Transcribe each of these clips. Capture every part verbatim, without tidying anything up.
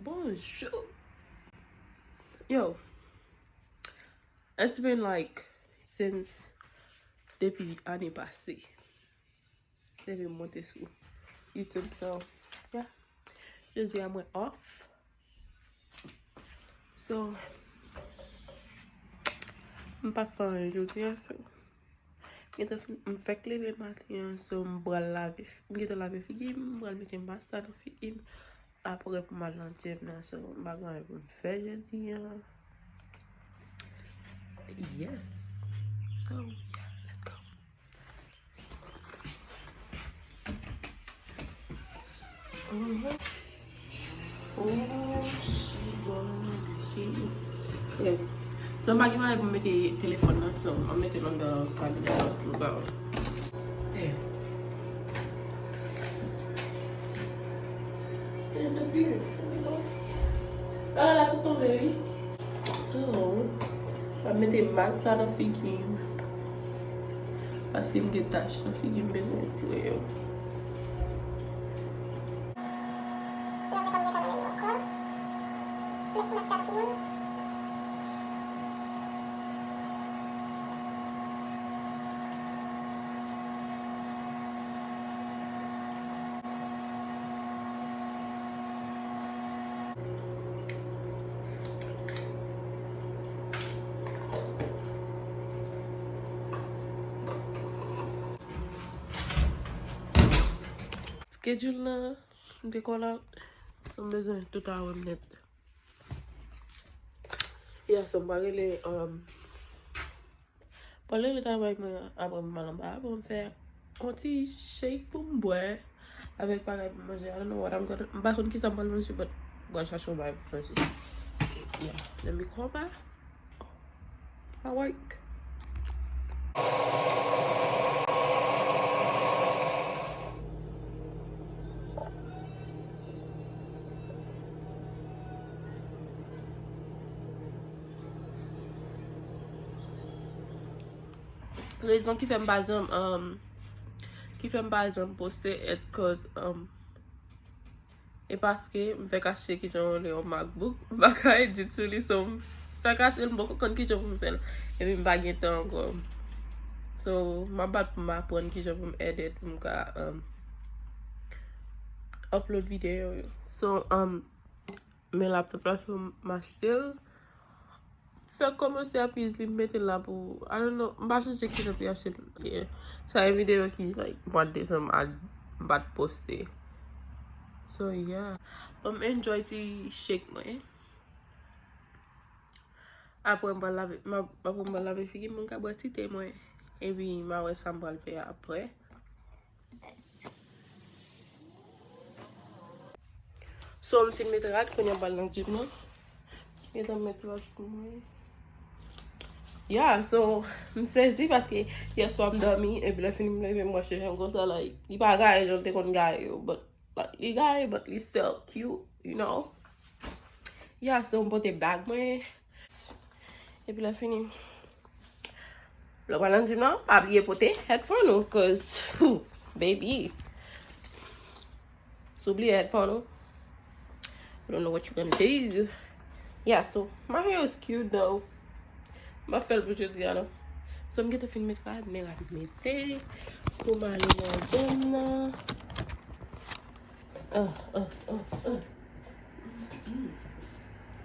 Bonjou. Yo, it's been like since depi ane pase. Depi m monte sou YouTube, so, yeah. Jodi a mwen off. So, m pa fè anyen jodi a, so. Gentan fin, m fèk leve maten an, so m pral lave, m gentan lave figi m, m pral mete mask sa nan figi m. Apre pou m al nan gym nan, so m pa gen anyen pou m fè jodi a. Yes. So, yeah, let's go. Mhm. Oh, she gonna be she. Yeah. So, m pa gen bagay pou m mete telefòn nan, so, m ap mete l anndan kabinè an pou l pa. Yeah. It's a beautiful. Bagay la sou tonbe, wi. So, m ap mete mask sa nan figi m. Paske m gen tach nan figi m, bezwen retire yo. Schedule nan, m te call out, m bezwen tout a wè m nèt. Yeah, so m pral rele, um, pral rele travay mwen apre m al anba a pou m fè yon ti shake pou m bwè avèk bagay pou m manje. I don't know what I'm gonna, m pa konn kisa m pral manje, but m pral chache yon bagay pou m manje. Yeah, let me call back. Pa wòk. Rezon ki fè m pa janm, um, ki fè m pa janm poste, it's 'cause, um, e paske m fèk achte kijan w rele yon MacBook, m pa ka edit sou li, so m fèk achte l, m poko konn kijan pou m fè l. Epi m pa gen tan ankò. So, m ap bat pou m aprann kijan pou m edit, pou m ka, um, upload videyo yo. So, um, men laptop la, so m achte l. Fèk kòmanse ap use li, m mete l la pou, I don't know, m pa sonje kijan pou y achte l. Yeah. Sa e videyo ki, like, mwa desanm a m pa t poste. So, yeah. Bon, m enjoy ti shake mwen. Apre m pral lave, m ap, apre m pral lave figi m, mwen ka bwè ti te mwen. Epi m a wè sa m pral fè apre. So, m fin met rad, kounye a m pral nan gym nan. Gentan met rad pou mwen. Yeah, so, m sezi paske yè swa m dòmi, epi lè fini m leve m wè cheve m konsa, like, li pa gaye jan l te konn gaye yo, but, like, li gaye, but li still cute, you know? Yeah, so, m pote bag mwen. Epi lè fini, lè w pral nan gym nan, pa bliye pote headphone ou, 'cause, whew, baby. Si w bliye headphone ou, I don't know what you gonna do. Yeah, so, my hair is cute though. M ap fè l pou jodi a, non. So, m gentan fin met rad, men rad mete, pou m ale nan gym nan. Ah, ah, ah, ah. Mm.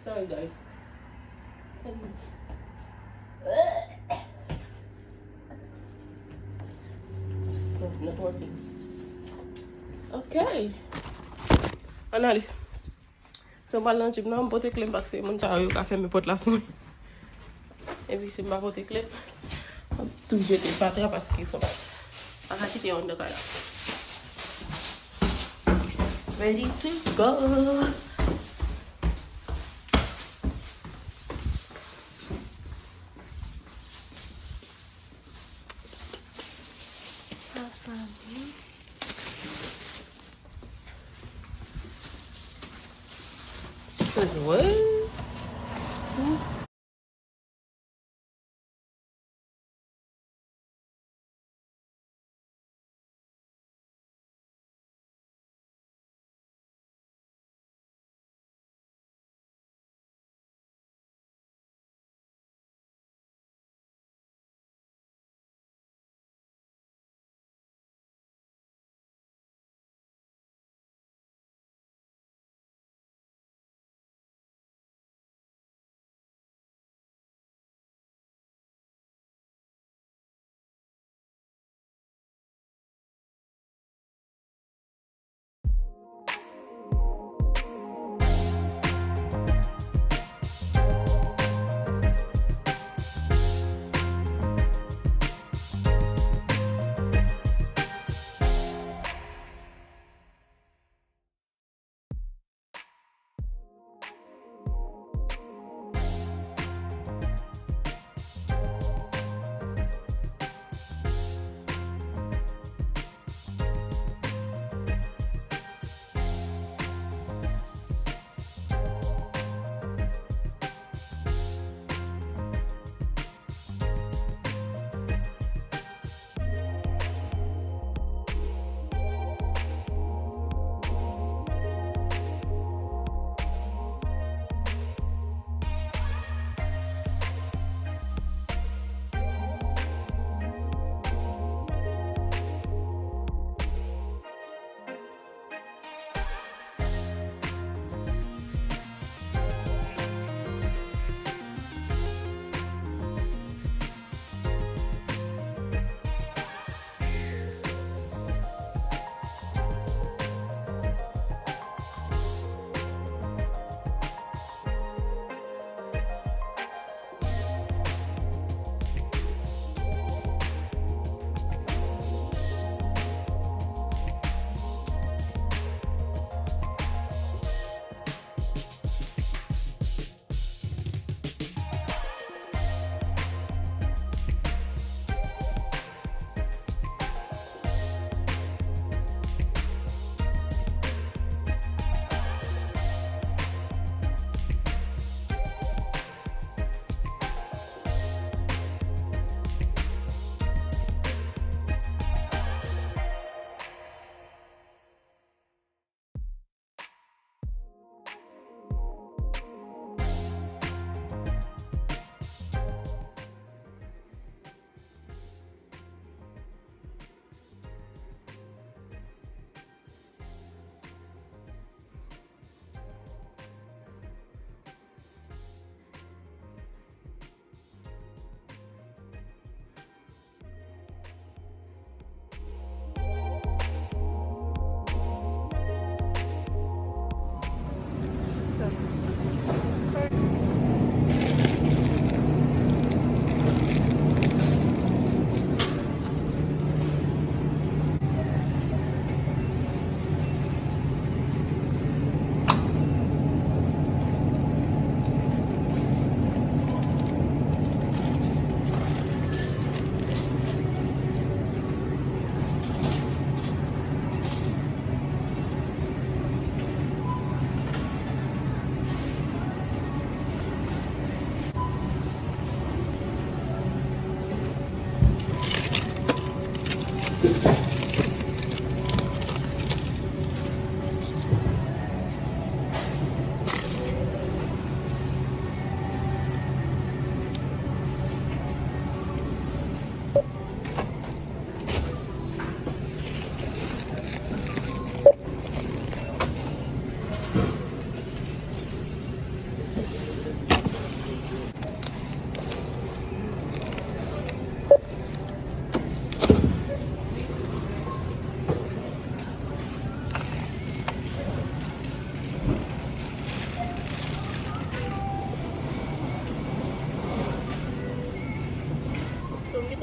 Sorry, guys. No, not working. Ok. Ann ale. So, m pral nan gym nan, m pote kle m paske moun sa yo ka fèmen pòt la sou mwen. Epi si m pa pote kle, m ap tou jete fatra paske fò pa, pa ka kite yo anndan kay la. Ready to go. Cause what?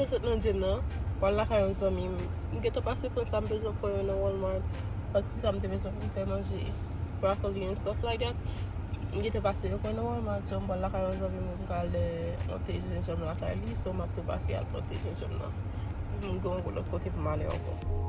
Sot nan gym nan, pral lakay yon zanmi m. M gentan pase pran sa m bezwen pran yo nan Walmart. Paske sa m te bezwen pou m fè manje, broccoli and stuff like that. M gentan pase yo pran nan Walmart, so m pral lakay yon zanmi m pou m ka al, eh, monte jenjanm lakay li, so m ap tou pase al monte jenjanm nan. M gen yon lòt kote pou m ale ankò.